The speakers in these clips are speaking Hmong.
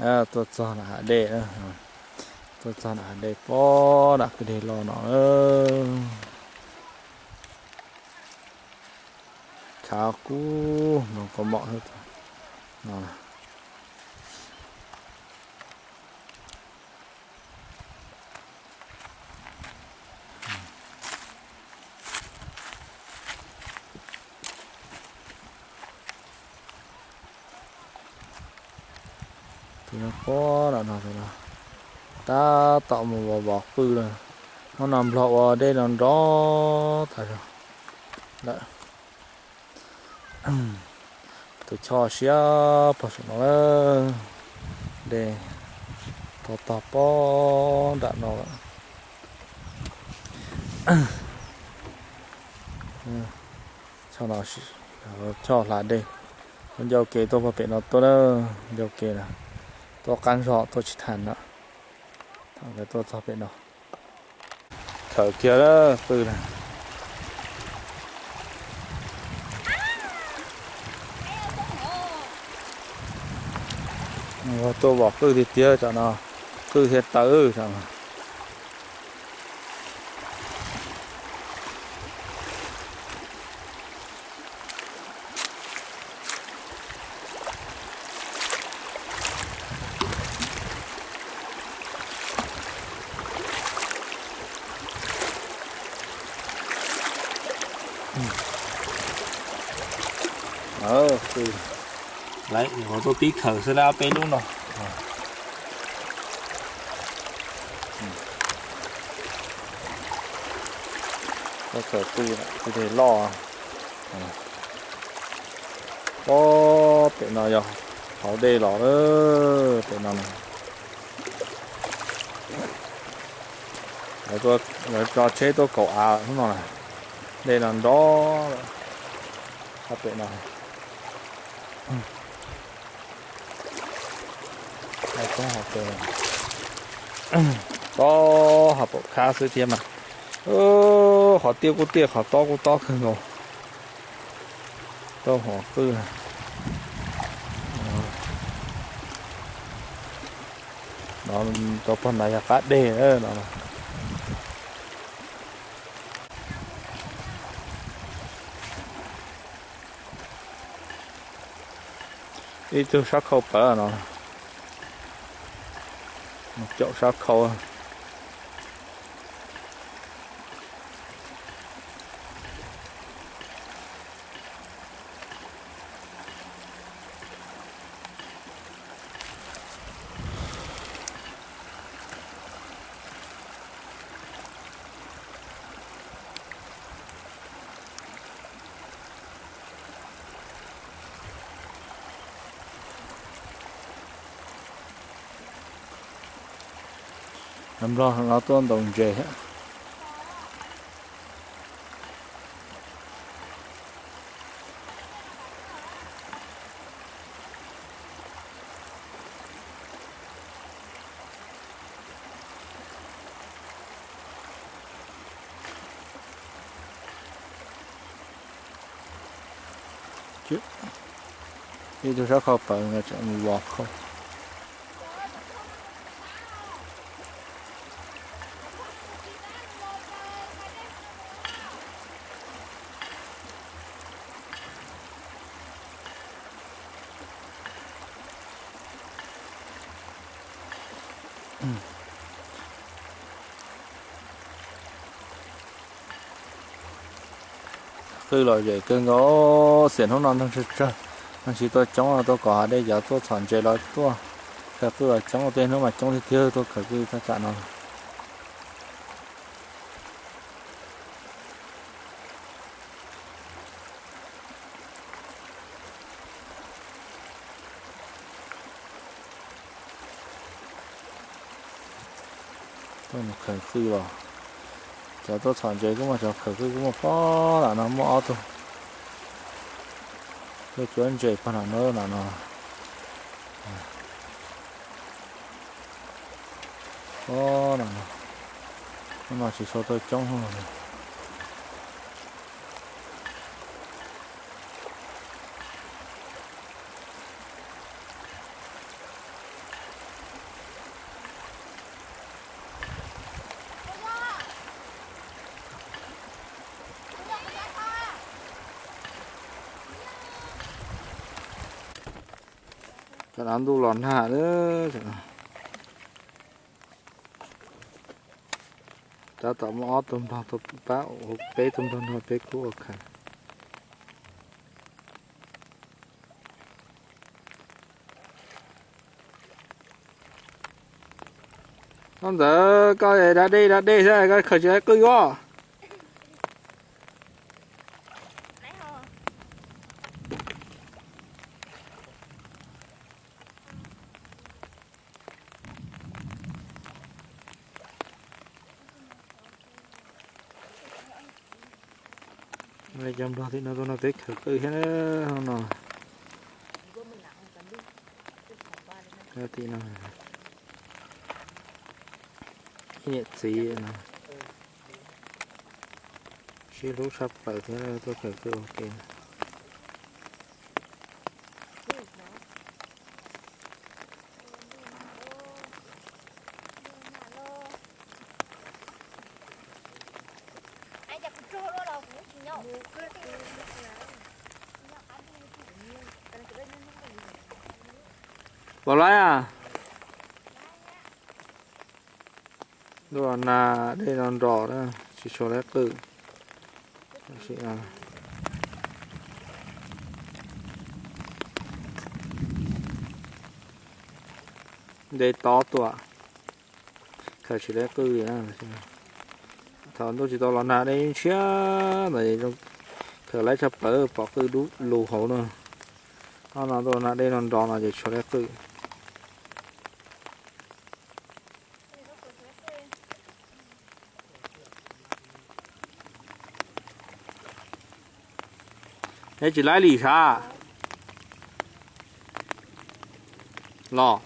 Tuaj txog nram hav dej, tuaj txog nram hav dej pob nram kwj deg loj no. Tshav kub no, kab mom no. Tus no pob no, tab tom mus vov vov qwj lawm. Hnub no nplog ua dej no nrov tas zog lawm. Tus choj siab pog saum no lawm. Dej tog tog pob nram no lawm. Choj no, choj hla dej. Ncauj ke tuaj pog pem no tuaj na, ncauj ke na, tuaj qab zog tuaj tsis tas na. Thaum nkawd tuaj txog pem no, khawm kiag lawm qwj na. Tuaj vov qwj tiag tiag tsam no, qwj thiaj tawv tsam no. Lawv tuaj pib khawm xwb na, ob peb lub no. Tuaj khawm qwj, qwj deg loj. Pob pem no yog hauv dej los, pem no. Lawv tso tsheb tuaj kaum av hnub no na. Dej no nrov lawm. Pem no, tob hav pom khab xwb thiab mas. Qhov tiaj kuj tiaj, qhov tob kuj tob kawg nkaus. Tau hov qwj. No rau pog nrad yog qab deg no. Ib tug sab khau pawv no, caum sab khau. Nplog no tuaj ntaus ntses thiab. Ib tug sab khau pawv nkawd tseem mus vov khau. Qwj lom zem kawg nkaus, xiam hnub no neeg tsawg tsawg, neeg tsis tuaj coob, tuaj kom hav dej cov tuaj txhom ntses los tuaj, khawv qwj los coob, tej hnub mas coob tiag tiag tuaj khawv qwj thaj tsam no. Tuaj mus khawv qwj los, cov tuaj txhom ntses kuj muaj, cov khawv qwj kuj muaj pob lam no, muaj ob tug tuaj cuab ntses pog lam no, lam no. Pob lam no, hnub no tsis tshua tuaj coob. Tam no ntuj los nag lawm. Tab tom muaj ob tug nplog tuaj pab, peb tug nplog no peb kuj ua khaws. Koj ntxawm, koj da dej da dej xwb, koj khaws tsis tau qwj os. Cov nplog tim no tuaj nrog peb khaws qwj thiab no. Tim no, ib niam txiv no sib hlub tshaj plaws thiab tuaj khaws qwj ua ke. Pom lawm a. Ntuj los nag dej no nrog na, tsis tshua tau qwj. Dej tob tuaj, khaws tsis tau qwj li na. Thaum ntuj tsis tau los nag dej ntshiab ntawd, khaws laiv tshaj plaws pom qwj dub lug hauv na. Ob no ntuj los nag dej no nrog no ces tsis tshua tau qwj. Neb tsis laib li sav? Los.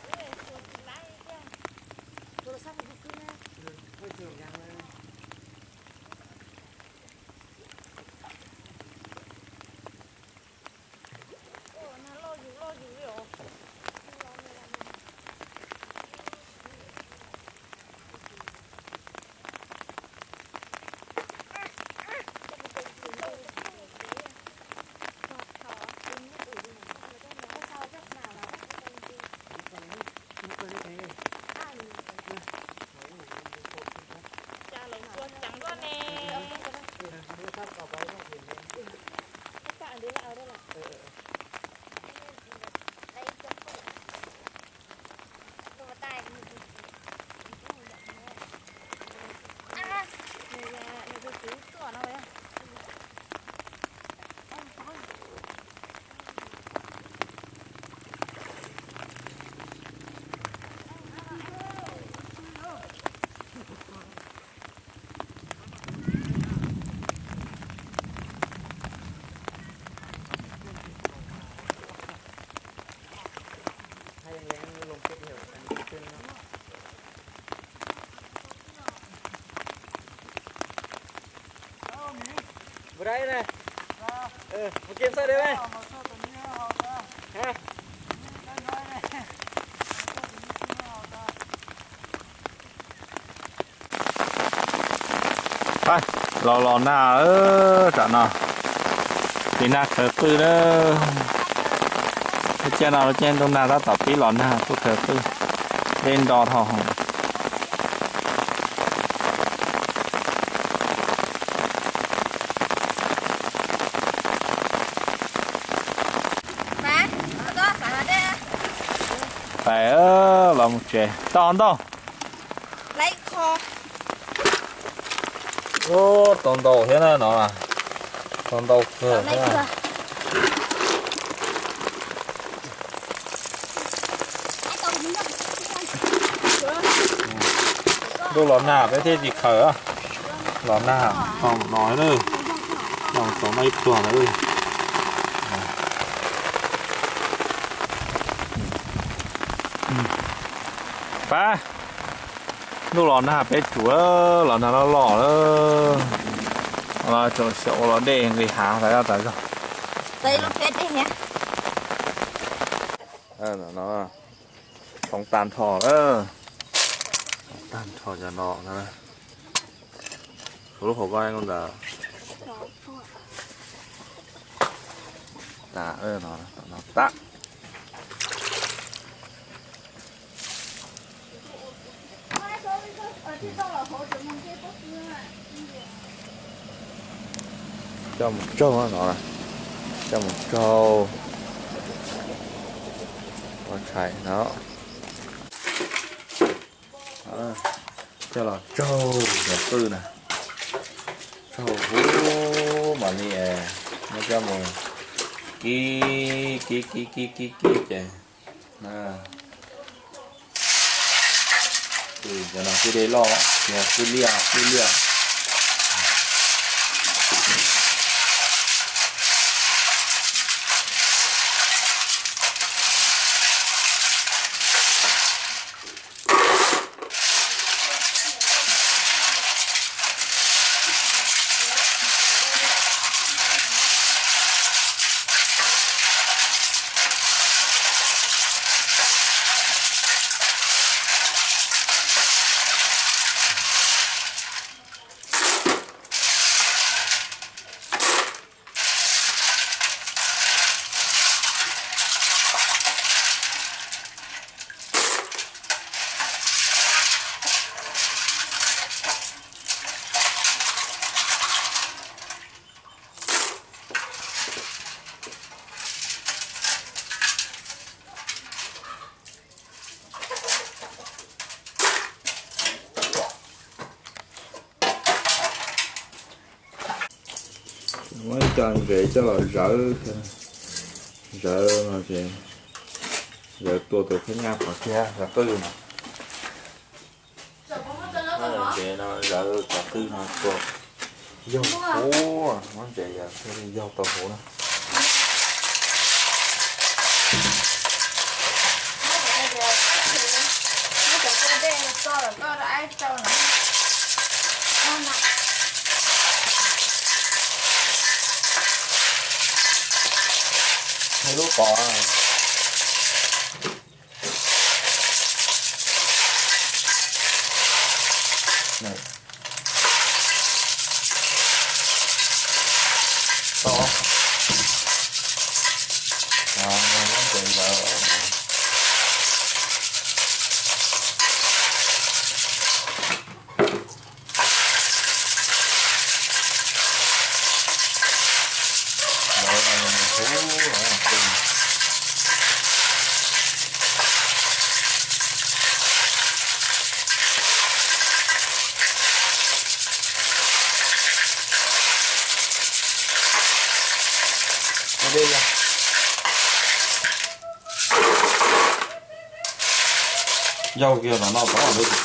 Los los nag tam no, tiv nag khaws qwj na. Lub caij no lub caij ntuj nag tab tom pib los nag tuaj khaws qwj, dej nro dhau hwv. Pais los mus tsev, tau ntau. Tau ntau thiab na no, tau ntau kawg thiab. Ntuj los nag peb thiaj tsis khaws, los nag no na, los txog no ib pluag na. Pab, ntuj los nag peb tsuav, los nag loj loj lawm, los tseem xyaum ua los dej nqis hav tas zog tas zog. Txhoov tag nrho lawm, tag nrho cov no na. Lub hauv koj ntawd tas no, tas. Coj mus raug no, coj mus raug ua tshais no. Coj los raug cov qwj na, raug huv mam li muab coj mus kib kib kib kib kib kib ces, cov no kuj dej loj, ces kuj liaj kuj liaj. Muab ib co ntsev coj los zawv, zawv no ces zawv tua tus phab nyaj pov thiab cov qwj no. Ntsev no zawv cov qwj no tua yog huv, muab ntsev yog thiaj li yog tau huv na. Lub pov Yau kiag no no tod lawv tus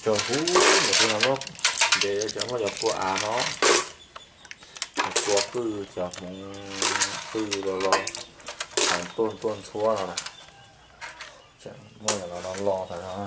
Cog huv ntawm no, ntev cov muab cov kua av no, cov kua qwj, cov hmoov qwj los los, hmoov tuaj tuaj ntxhuab no, muab los los los tas no.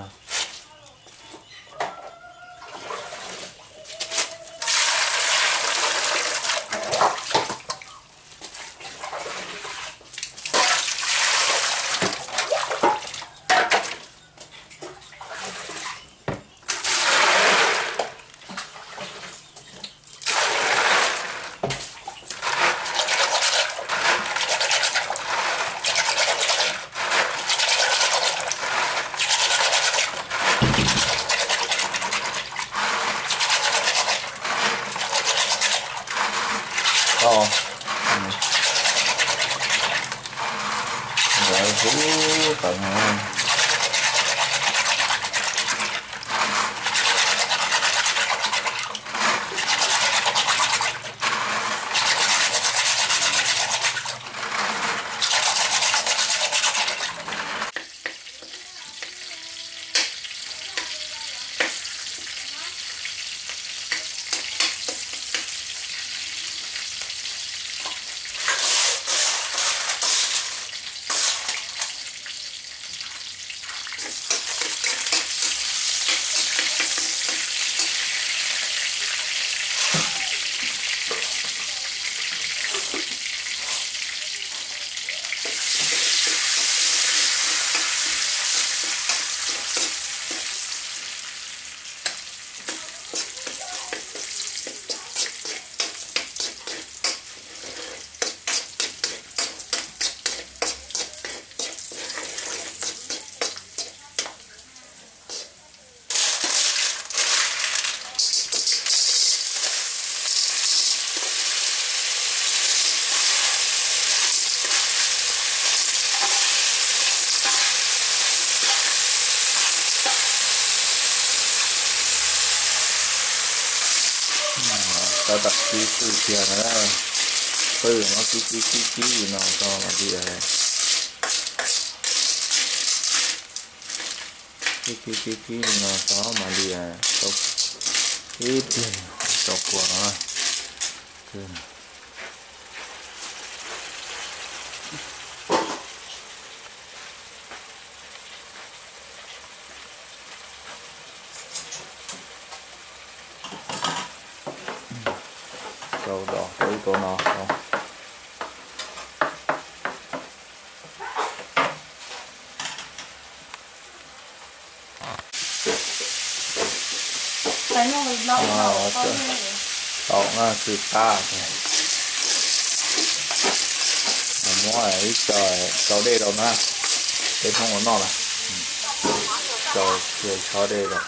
Tab tom kib qwj kiag na, qwj no kib kib kib kib li no tau mam li, kib kib kib kib li no tau mam li tau ib pliag tau kua no. Rau dos rau ub rau no. Tau na, tsis qab. Muab ib co rau dej rau na, peb Hmoob ua noj na, rau kiag tsho dej rau,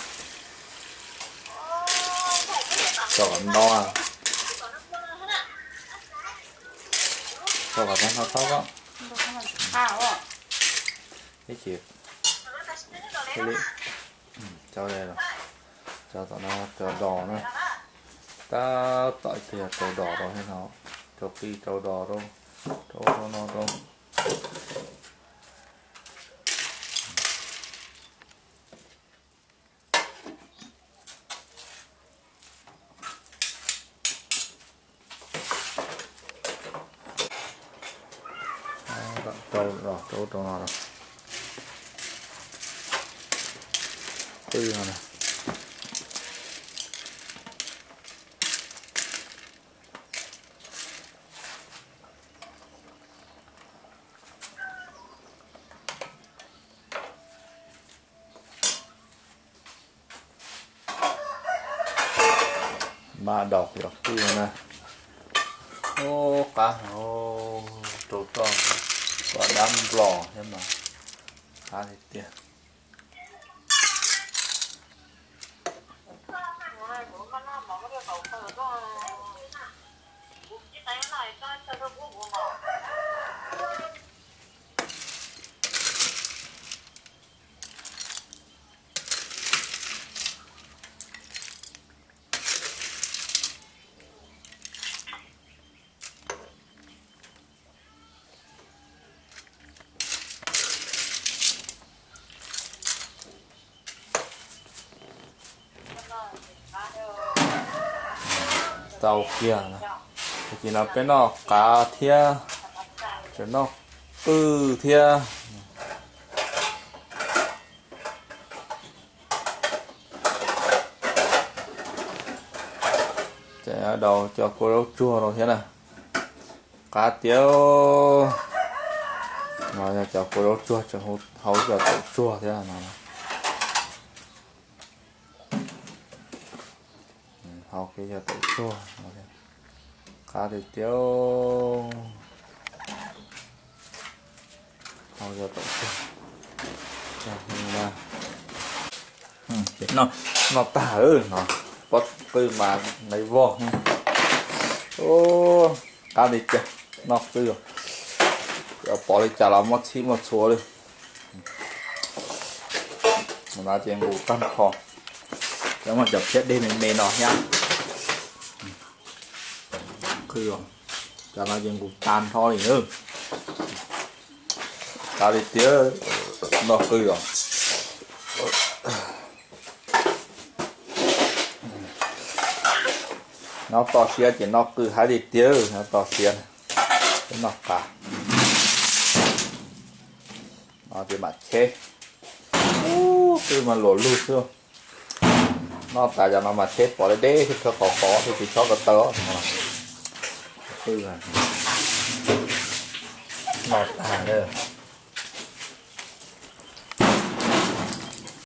rau kom ntau. Rau kom tau no tau koj. Ib chim thiaj li rau, rau tom no rau dos na, tab tom ib pliag rau dos rau thiab no, rau qij rau dos rau, rau rau no rau. Rau los rau rau no, qwj no na. Mas daus qhov qwj na. Ub, qab, rau toj, ua dab nplos thiab mas qab tiag tiag. Tau kiag, tam sim no peb noj qav thiab, tseem noj qwj thiab. Ces daus cov kua zaub tsuag rau thiab na. Qab tiag. No yog cov kua zaub tsuag tseem hau cov taum tsuag thiab no. Hau kiag cov taum tsuag no thiab. Qab tiag tiag. Hau cov taum tsuag. Ces noj, noj tag no, pob qwj mas nqaij vog. Qab tiag tiag, noj qwj, pom li cas los muaj txhij muaj txhua li. No ces nqus tag nrho, cov muaj cov phiab dej me me no thiab. Qwj, cov no ces nqus tag nrho li na. Qab tiag tiag, noj qwj os. Nyob toj siab ces noj qwj haib tiag tiag, nyob toj siab, noj qab. No ces mam cheb. Ub, qwj mas luam lug xwb. Noj tas cov no mas cheb pom deb deb thiab, qhov qhov thiab tsis txhob ko taw. Qwj noj tag na.